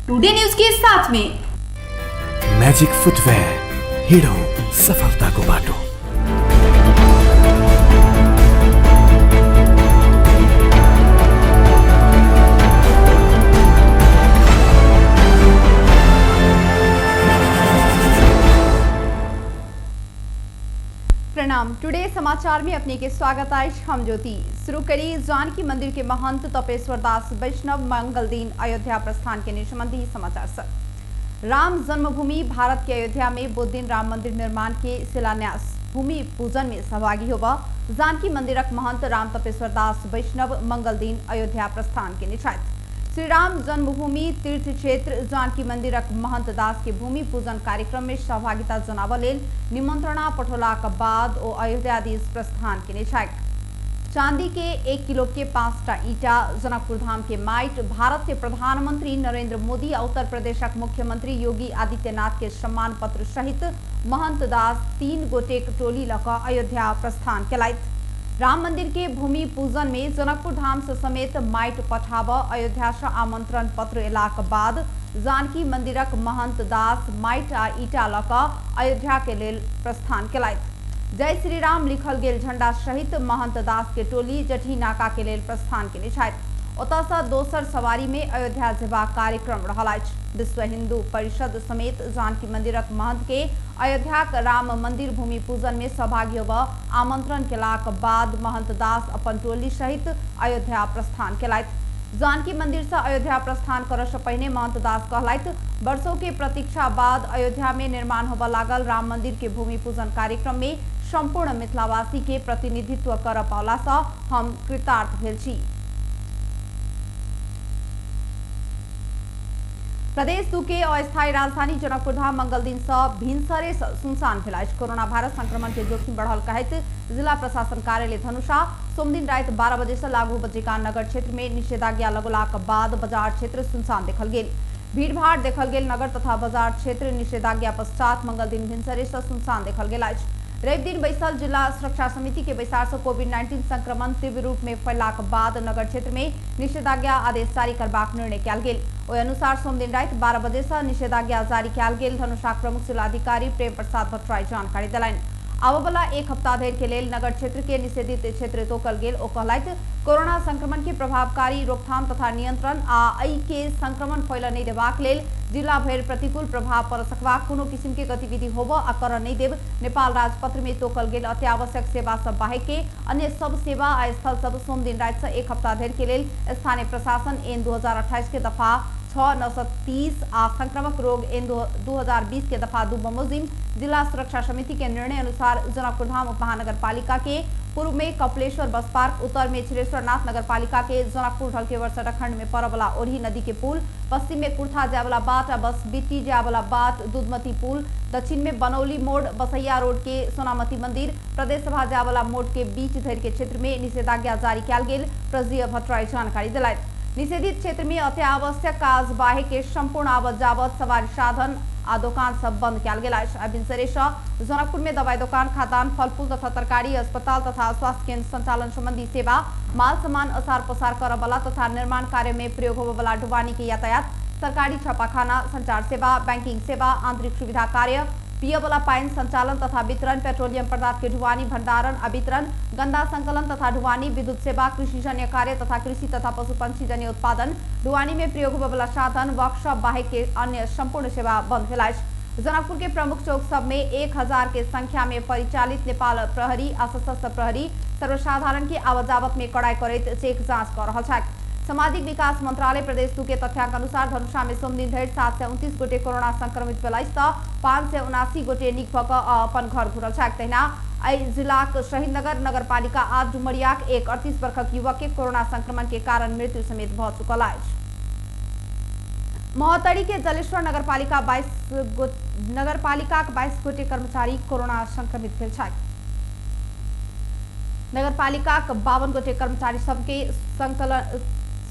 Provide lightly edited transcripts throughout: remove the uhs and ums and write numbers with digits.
Today news के साथ में म्याजिक फुटवेयर, हिँडौँ सफलताको बाटो। प्रणाम, टुडे समाचार में अपने के स्वागत है। हम ज्योति। शुरू करी जानकी मंदिर के महंत तपेश्वर दास वैष्णव मंगल दिन अयोध्या प्रस्थान के संबंधी समाचार सर। राम जन्मभूमि भारत के अयोध्या में बुध दिन राम मंदिर निर्माण के शिलान्यास भूमि पूजन में सहभागी होगा जानकी मंदिरक महंत राम तपेश्वर दास वैष्णव मंगल दिन अयोध्या प्रस्थान के छथि। श्री राम जन्मभूमि तीर्थ क्षेत्र जानकी मंदिरक महंत दास के भूमि पूजन कार्यक्रम में सहभागिता जनाबऽ लेल निमंत्रणा पठौलाक बाद ओ अयोध्या दिस प्रस्थान केने छथि। चांदी के 1 किलो के 5टा ईटा, जनकपुर धाम के माइट, भारत के प्रधानमंत्री नरेंद्र मोदी आ उत्तर प्रदेशक मुख्यमंत्री योगी आदित्यनाथ के सम्मान पत्र सहित महंत दास 3 गोटेक टोली लऽ कऽ अयोध्या प्रस्थान केलथि। राम मंदिर के भूमि पूजन में जनकपुर धाम से समेत माइट पठाबऽ अयोध्या से आमंत्रण पत्र एलाक बाद जानकी मंदिरक महंत दास माइट आ ईटा लऽ कऽ अयोध्या के लेल प्रस्थान केलथि। जय श्री राम लिखल गेल झंडा सहित महंत दास के टोली जटही नाका के लेल प्रस्थान केने छथि। ओतऽ सँ दोसर सवारी में अयोध्या जेबाक कार्यक्रम रहल अछि। विश्व हिंदू परिषद समेत जानकी मंदिरक महंत के अयोध्याक राम मंदिर भूमि पूजन में सहभागी होबऽ आमंत्रण केलाक बाद महंत दास अपन टोली सहित अयोध्या प्रस्थान केलथि। जानकी मंदिर से अयोध्या प्रस्थान करऽ से पहिने महंत दास कहलथि, वर्षों के प्रतीक्षा बाद अयोध्या में निर्माण होबऽ लागल राम मंदिर के भूमि पूजन कार्यक्रम में संपूर्ण मिथिलावासी के प्रतिनिधित्व करऽ पाओला से हम कृतार्थ भेल छी। प्रदेश 2 के अस्थायी राजधानी जनकपुर धाम मंगल दिन से भिनसरे से सुनसान भेल अछि। कोरोना वायरस संक्रमण के जोखिम बढ़ल कहैत जिला प्रशासन कार्यालय धनुषा सोमदिन राति 12 बजे से लागू बजेका नगर क्षेत्र में निषेधाज्ञा लगौलाक बाद बाजार क्षेत्र सुनसान देखल गेल। भीड़भाड़ देखल गेल नगर तथा बाजार क्षेत्र निषेधाज्ञा पश्चात मंगल दिन भिनसरे से सुनसान देखल गेल अछि। रवि दिन बैसल जिला सुरक्षा समिति के बैसार से कोविड-19 संक्रमण तीव्र रूप में फैलाक बाद नगर क्षेत्र में निषेधाज्ञा आदेश जारी करबाक निर्णय कयल गेल। ओहि अनुसार सोमदिन राति 12 बजे से निषेधाज्ञा जारी कयल गेल। धनुषाक प्रमुख जिलाधिकारी प्रेम प्रसाद भट्टराई जानकारी देलनि। आबयवला 1 हफ्ता धरि के लेल नगर क्षेत्र के निषेधित क्षेत्र तोकल गेल। ओ कहलथि, कोरोना संक्रमण के प्रभावकारी रोकथाम तथा नियंत्रण आ एहि के संक्रमण फैलऽ नहि देबाक लेल जिला भरि प्रतिकूल प्रभाव पड़ सकबाक कोनो किसिम के गतिविधि होबऽ आ करऽ नहि देब। नेपाल राजपत्र में तोकल गेल अत्यावश्यक सेवा सब बाहेक के अन्य सब सेवा आ स्थल सब सोमदिन राति से 1 हफ्ता धरि के लेल स्थानीय प्रशासन एन 2028 के दफा 6 930 आ संक्रामक रोग एन 2020 के दफा 2 बमोजिम जिला सुरक्षा समिति के निर्णय अनुसार जनकपुर धाम उपमहानगरपालिका के पूर्व में कपिलेश्वर बस पार्क, उत्तर में छिरेश्वरनाथ नगरपालिका के जनकपुर ढलकेवर सड़क खंड में पड़यवला ओढ़ी नदी के पुल, पश्चिम में कुर्था जायवला बाट आ बस बिट्टी जायवला बाट दूधमती पुल, दक्षिण में बनौली मोड़ बसैया रोड के सोनामती मंदिर, प्रदेश सभा जायवला मोड़ के बीच धरि के क्षेत्र में निषेधाज्ञा जारी कयल गेल। प्रजीय भट्टराई जानकारी देलथि। निषेधित क्षेत्र में अत्यावश्यक काज बाहेक के संपूर्ण आवत जावत सवारी साधन आ दोकान सब बंद कयल गेल अछि। आ भिनसरे सँ जनकपुर में दवाई दोकान, खाद्यान्न, फलफूल तथा तरकारी, अस्पताल तथा स्वास्थ्य केंद्र संचालन संबंधी सेवा, माल सामान असार पसार करऽ वाला तथा निर्माण कार्य में प्रयोग होबय वाला ढुवानी के यातायात, सरकारी छापाखाना, संचार सेवा, बैंकिंग सेवा, आंतरिक सुविधा कार्य, पियऽ वाला पानि संचालन तथा वितरण, पेट्रोलियम पदार्थ के ढुवानी, भंडारण आ वितरण, गंदा संकलन तथा ढुवानी, विद्युत सेवा, कृषिजन्य कार्य तथा कृषि तथा पशु पंछी जन्य उत्पादन, ढुवानी में प्रयोग होबय वाला साधन, वर्कशॉप बाहेक के अन्य संपूर्ण सेवा बंद भेल अछि। जनकपुर के प्रमुख चौक सब में 1000 के संख्या में परिचालित नेपाल प्रहरी आ सशस्त्र प्रहरी सर्वसाधारण के आवत में कड़ाई करैत चेक जांच कर रहल छथि। सामाजिक विकास मंत्रालय प्रदेश 2 के तथ्यांक अनुसार धनुषा में सोमदिन धरि 729 गोटे कोरोना संक्रमित भेल अछि तऽ 579 गोटे नीक भऽ कऽ अपन घर घुरल छथि। तहिना एहि जिलाक शहीदनगर नगरपालिका आ डुमरियाक एक 38 वर्षक युवक के कोरोना संक्रमण के कारण मृत्यु समेत भऽ चुकल अछि। महोत्तरी के जलेश्वर नगरपालिका नगरपालिकाक 22 गोटे कर्मचारी कोरोना संक्रमित भेल छथि। नगरपालिकाक 52 गोटे कर्मचारी सबके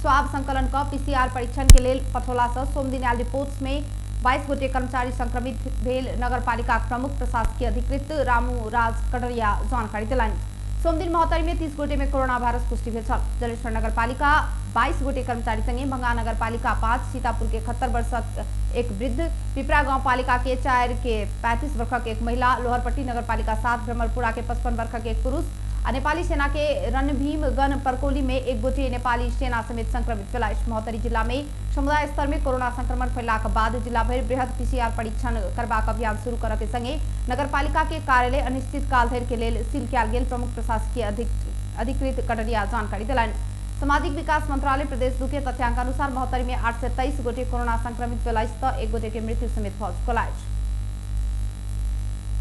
स्वाब संकलन क पीसीआर परीक्षण के लेल पठौला से सोमदिन आयल रिपोर्ट्स में 22 गोटे कर्मचारी संक्रमित भेल नगरपालिकाक प्रमुख प्रशासकीय अधिकृत रामू राज कटरिया जानकारी देलनि। सोमदिन महोत्तरी में 30 गोटे में कोरोना वायरस पुष्टि भेल छल। जलेश्वर नगरपालिका 22 गोटे कर्मचारी संगे भंगा नगरपालिका 5, सीतापुर के 71 वर्षक एक वृद्ध, पिपरा गांव पालिका के 4 के 35 वर्षक एक महिला, लोहरपट्टी नगरपालिका 7, भ्रमरपुरा के 55 वर्षक एक पुरुष आ नेपाली सेना के रणभीम गण परकोली में एक गोटे नेपाली सेना समेत संक्रमित भेल अछि। महोत्तरी जिला में समुदाय स्तर में कोरोना संक्रमण फैलाक बाद जिला भरि बृहद पीसीआर परीक्षण करबाक अभियान शुरू करऽ के संगे नगरपालिका के कार्यालय अनिश्चित काल धरि के लेल सील कयल गेल प्रमुख प्रशासकीय अधिकृत कटरिया जानकारी देलनि। सामाजिक विकास मंत्रालय प्रदेश 2 के तथ्यांक अनुसार महोत्तरी में 823 गोटे कोरोना संक्रमित भेल अछि तऽ एक गोटे के मृत्यु समेत भऽ चुकल अछि।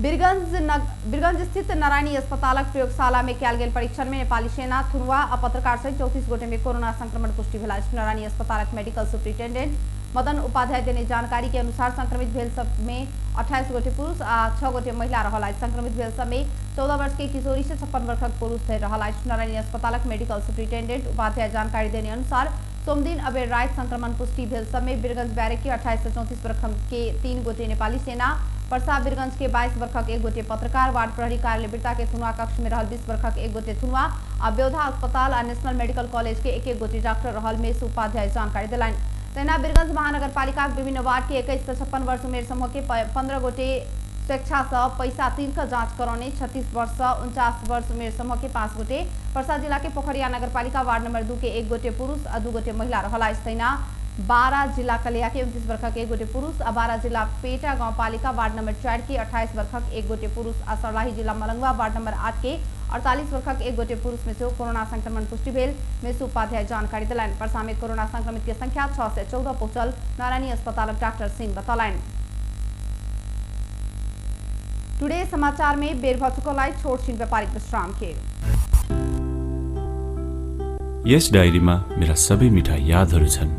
बीरगंज स्थित नारायणी अस्पतालक प्रयोगशाला में कयल गेल परीक्षण में नेपाली सेना, थुनुआ आ पत्रकार सहित 34 गोटे में कोरोना संक्रमण पुष्टि भेल अछि। नारायणी अस्पतालक मेडिकल सुपरिटेंडेंट मदन उपाध्याय देने जानकारी के अनुसार संक्रमित भेल सब में 28 गोटे पुरुष आ 6 गोटे महिला रहल अछि। संक्रमित भेल सब में 14 वर्ष के किशोरी से 56 वर्षक पुरुष धरि रहल अछि। नारायणी अस्पतालक मेडिकल सुपरिटेंडेंट उपाध्याय जानकारी देने अनुसार सोमदिन अबेर राति संक्रमण पुष्टि भेल सब में बीरगंज बैरक के 28 से 34 वर्ष के 3 गोटे नेपाली सेना, परसा बीरगंज के 22 वर्षक एक गोटे पत्रकार, वार्ड प्रहरी कार्यालय बिरता के थुनुआ कक्ष में रहल 20 वर्षक एक गोटे थुनुआ आ ब्योधा अस्पताल आ नेशनल मेडिकल कॉलेज के एक एक गोटे डॉक्टर रहल मेस उपाध्याय जानकारी देलनि। तहिना बीरगंज महानगरपालिका विभिन्न वार्ड के 21 से 56 वर्ष उमेर समूह के 15 गोटे स्वेच्छा से पैसा तीर कऽ जांच करौने, 36 वर्ष से 49 वर्ष उमेर समूह के 5 गोटे, परसा जिला के पोखरिया नगरपालिका वार्ड नंबर 2 के 1 गोटे पुरुष आ 2 गोटे महिला रहल अछि। तहिना 12 जिला कलिया के 29 वर्षक एक गोटे पुरुष आ 12 जिला पेटा गांवपालिका वार्ड नंबर 4 के 28 वर्षक एक गोटे पुरुष आ सर्लाही जिला मलंगवा वार्ड नंबर 8 के 48 वर्षक एक गोटे पुरुष में सेहो कोरोना संक्रमण पुष्टि भेल मेसु उपाध्याय जानकारी देलनि। परसा में कोरोना संक्रमित के संख्या 614 पहुंचल नारायणी अस्पतालक डॉक्टर सिंह बतौलनि। टुडे समाचार में बेर भऽ चुकल अछि छोट छिन व्यापारिक विश्राम के। यस डायरीमा मेरा सबै मिठा यादहरू छन्।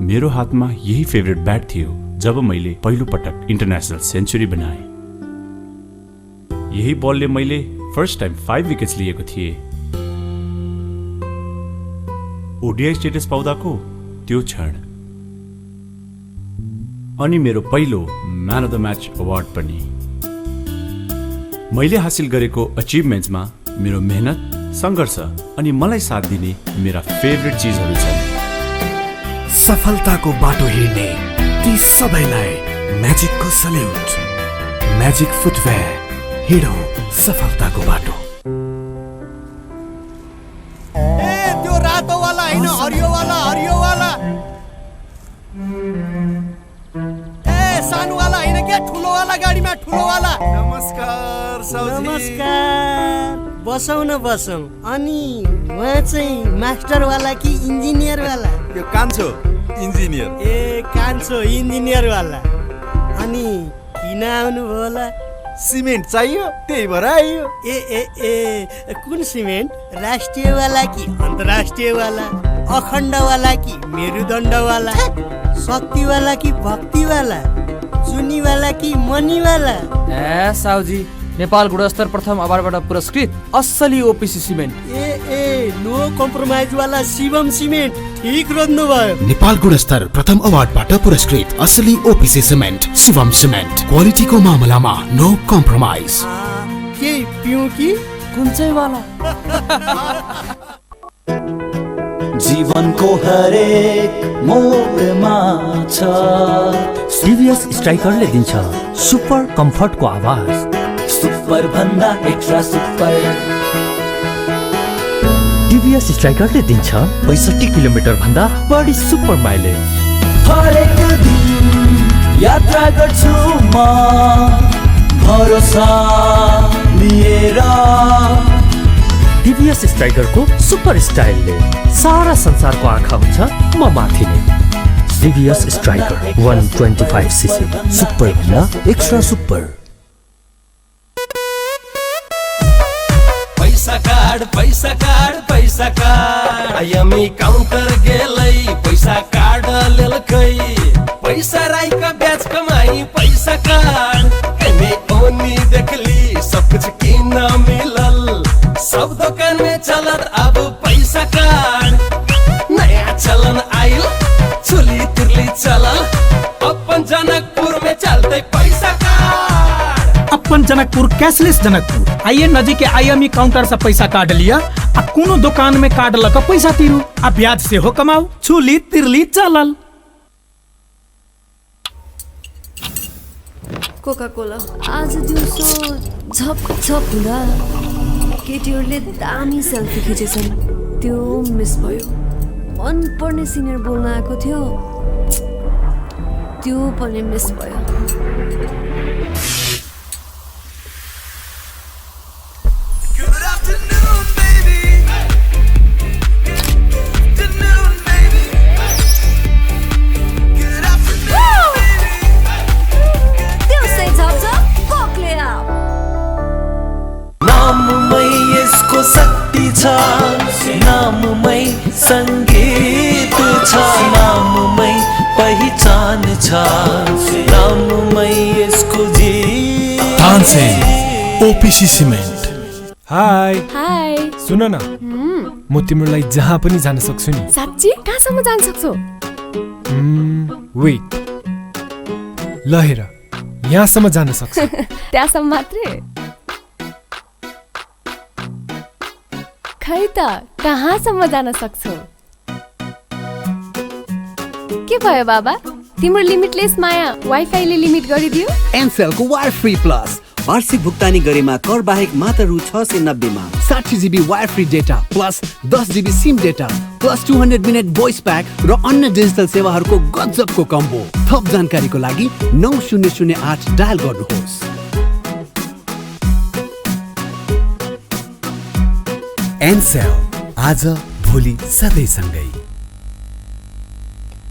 मेरो हातमा यही फेभरेट ब्याट थियो जब मैले पहिलो पटक इन्टरनेसनल सेन्चुरी बनाएँ। यही बलले मैले फर्स्ट टाइम 5 विकेट्स लिएको थिएँ। ओडिआई स्टेटस पाउँदाको त्यो क्षण अनि मेरो पहिलो man of the match award पनि। मैले हासिल गरेको अचिभमेन्ट्समा मेरो मेहनत, सङ्घर्ष अनि मलाई साथ दिने मेरा फेभरेट चिजहरू छन्। सफलताको बाटो हिँड्ने ती सबैलाई म्याजिकको सल्युट। म्याजिक फुटवेयर, हिँडौँ सफलताको बाटो। ए त्यो रातो वाला हैन, हरियो वाला, हरियो वाला। ए सानो वाला हैन के, ठुलो वाला गाडीमा, ठुलो वाला। नमस्कार साउजी। नमस्कार, बसौँ न बसौँ। अनि उहाँ चाहिँ मास्टर वाला कि इन्जिनियर वाला? यो कान्छो इन्जिनियर। ए कान्छो इन्जिनियर वाला। अनि किन आउनुभयो होला? सिमेन्ट चाहियो त्यही भएर आइयो। ए ए ए कुन सिमेन्ट? राष्ट्रिय वाला कि अन्तर्राष्ट्रिय वाला? अखण्ड वाला कि मेरुदण्ड वाला? शक्ति वाला कि भक्ति वाला? चुनी वाला कि मनी वाला? ए साउजी, नेपाल गुणस्तर प्रथम अवार्डबाट पुरस्कृत असली ओपिसी सिमेन्ट। ए ए नो कम्प्रोमाइज वाला शिवम सिमेन्ट, ठिक रोज्नु भयो। नेपाल गुणस्तर प्रथम अवार्डबाट पुरस्कृत असली ओपिसी सिमेन्ट, शिवम सिमेन्ट। क्वालिटीको मामलामा नो कम्प्रोमाइज। के पिउँ कि कुन चाहिँ वाला? जीवनको हरेक मोडमा छ टिभीएस स्ट्राइकरले दिन्छ सुपर कम्फर्टको आवाज, सुपर भन्दा एक्स्ट्रा सुपर। टिभीएस स्ट्राइकरले दिन्छ 65 किलोमिटर भन्दा बढी सुपर माइलेज। हरेक दिन यात्रा गर्छु म भरोसा लिएर। टिभीएस स्ट्राइकरको सुपर स्टाइलले सारा संसारको आँखा हुन्छ म माथि नै। टिभीएस स्ट्राइकर 125 सीसी, सुपर भन्दा एक्स्ट्रा सुपर। पैसा कार्ड, पैसा कार्ड, पैसा कार्ड। आईएमई काउंटर गेलै पैसा कार्ड लेलकै, पैसा राई का ब्याज कमाई पैसा कार्ड। एने ओनी देखली सब कुछ किन मिलल, सब दुकान में चलत अब पैसा कार्ड। नया चलन आइल चुली तिरली चलल, अपन जनकपुर में चलते पैसा कार्ड। अपन जनकपुर जनकपुर, कैशलेस जनकपुर। आइए नजीक के आईएमई काउंटर से पैसा कार्ड लिया आ कोनो दुकान में कार्ड लक पैसा तीरू आ ब्याज से हो कमाऊ। छुली तिरली चलल। कोका कोला आज दिउँसो झप झप हुँदा केटीहरूले दामी सेल्फी खिचेछन्, त्यो मिस भयो। मनपर्ने सिनियर बोल्न आएको थियो, त्यो पनि मिस भयो। शक्ति छ, नाममै संगीत छ, नाममै पहिचान छ, नाममै यसको जीवन। Tansen OPC cement. Hi hi, सुन न, म तिम्रो लागि जहाँ पनि जान सक्छु नि। साँच्ची? कहाँसम्म जान सक्छौ? वेट, ल हेर, यहाँसम्म जान सक्छु। त्यहाँसम्म मात्रै? खै त कहाँसम्म जान सक्छौ? के भयो बाबा, तिम्रो लिमिटलेस माया वाइफाईले लिमिट गरिदियो? एनसेलको वायर फ्री प्लस वार्षिक भुक्तानी गरेमा कर बाहेक मात्र रु 690 मा 60 GB wire free data plus 10 GB SIM data plus 200 minute voice pack र अन्य डिजिटल सेवाहरूको गजबको कम्बो। थप जानकारीको लागि 9008 डायल गर्नुहोस्। एनसेल, आज भोलि सधैँ सँगै।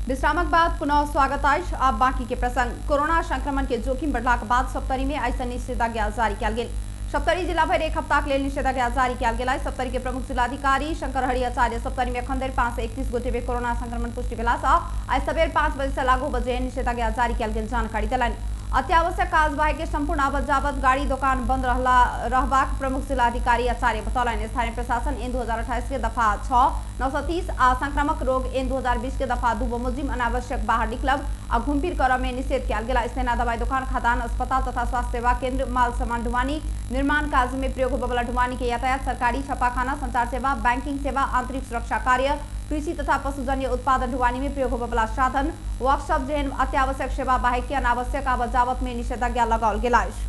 विश्रामक बाद पुनः स्वागत अछि। अब बाकी के प्रसंग। कोरोना संक्रमण के जोखिम बढ़लाक बाद सप्तरी में आइ निषेधाज्ञा जारी कयल गेल। सप्तरी जिला भरि एक हफ्ता के लेल निषेधाज्ञा जारी कयल गेल अछि। सप्तरी के प्रमुख जिलाधिकारी शंकर हरि आचार्य सप्तरी में एखन धरि 531 गोटे में कोरोना संक्रमण पुष्टि भेला सँ आइ सबेर 5 बजे से लागू बजे निषेधाज्ञा जारी कयल गेल जानकारी देलनि। अत्यावश्यक काज बाहेक के संपूर्ण आवत जावत गाड़ी दुकान बंद रहबाक प्रमुख जिलाधिकारी आचार्य बतौलनि। स्थानीय प्रशासन एन 2028 के दफा 6, 930 आ संक्रामक रोग एन 2020 के दफा 2 बमोजिम अनावश्यक बाहर निकलब आ घुमफिर करऽ में निषेध कयल गेल। सेना दवाई दुकान, खदान, अस्पताल तथा स्वास्थ्य सेवा केंद्र, माल सामान ढुवानी, निर्माण कार्य में प्रयोग होबयवला ढुवानी के यातायात, सरकारी छापाखाना, संचार सेवा, बैंकिंग सेवा, आंतरिक सुरक्षा कार्य, कृषि तथा पशुजन्य उत्पादन ढुवानी में प्रयोग होबयवला साधन, वर्कशॉप जेहन अत्यावश्यक सेवा बाहेक के अनावश्यक आवत जावत में निषेधाज्ञा लगाओल गेल अछि।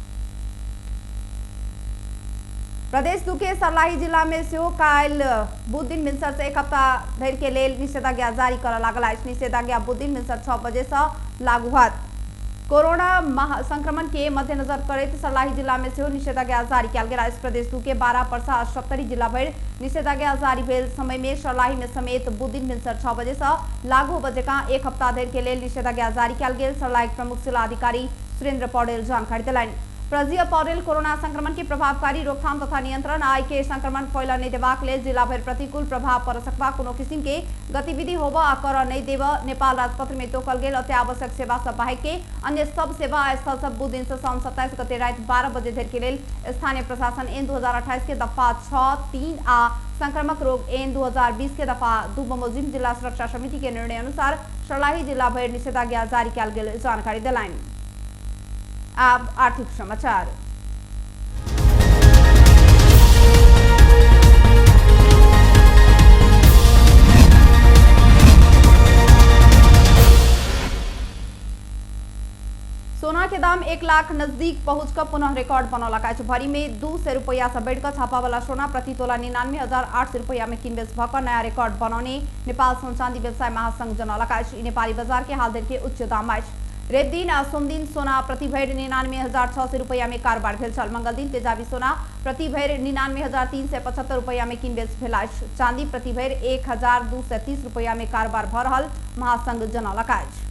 प्रदेश 2 के सर्लाही जिला में सेहो काल्हि बुध दिन भिनसर से एक हफ्ता धरि के लेल निषेधाज्ञा जारी करऽ लागल अछि। निषेधाज्ञा बुध दिन भिनसर 6 बजे से लागू होयत। कोरोना संक्रमण के मद्देनजर करैत सर्लाही जिला में सेहो निषेधाज्ञा जारी कयल गेल अछि। प्रदेश 2 के 12, परसा आ सप्तरी जिला भरि निषेधाज्ञा जारी भेल समय में सर्लाही में समेत बुध दिन भिनसर 6 बजे से लागू बजेका एक हफ्ता धरि के लेल निषेधाज्ञा जारी कयल गेल सर्लाहीक प्रमुख जिला अधिकारी सुरेंद्र पौडेल जानकारी देलनि। प्रजीय पौडेल कोरोना संक्रमण के प्रभावकारी रोकथाम तथा नियंत्रण आय के संक्रमण फैलऽ नहि देबाक लेल जिला भरि प्रतिकूल प्रभाव पड़ सकबाक कोनो किसिम के गतिविधि होबऽ आ करऽ नहि देबऽ नेपाल राजपत्र में तोकल गेल अत्यावश्यक सेवा सब बाहेक के अन्य सब सेवा आ स्थल सब बुध दिन से साउन 27 गते राति 12 बजे धरि के लेल स्थानीय प्रशासन एन 2028 के दफा 6, 3 आ संक्रामक रोग एन 2020 के दफा 2 बमोजिम जिला सुरक्षा समिति के निर्णय अनुसार सर्लाही जिला भरि निषेधाज्ञा जारी कयल गेल जानकारी देलनि। अब आर्थिक समाचार। सोना के दाम 1 लाख नजदीक पहुंचकर पुनः रिकॉर्ड बनौलक अछि। भरी में 200 रुपया से बढ़िकर छापावाला सोना प्रति तोला 99,800 रुपया में किनबेच भऽ कऽ नया रिकॉर्ड बनौने नेपाल सोन चांदी व्यवसाय महासंघ जनौलक अछि। नेपाली बाजार के हाल धरि के उच्च दाम अछि। रवि दिन आ सोमदिन सोना प्रति भरि 99,600 रुपया में कारोबार भेल छल। मंगल दिन तेजाबी सोना प्रति भरि 99,375 रुपया में किनबेच भेल अछि। चांदी प्रति भरि 1,230 रुपया में कारोबार भऽ रहल महासंघ जनौलक अछि।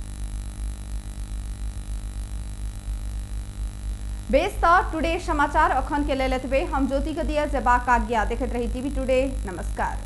बेस त टुडे समाचार अखन के लेल एतबे। हम ज्योति के दिया जेबाक आज्ञा। देखैत रही टीवी टुडे। नमस्कार।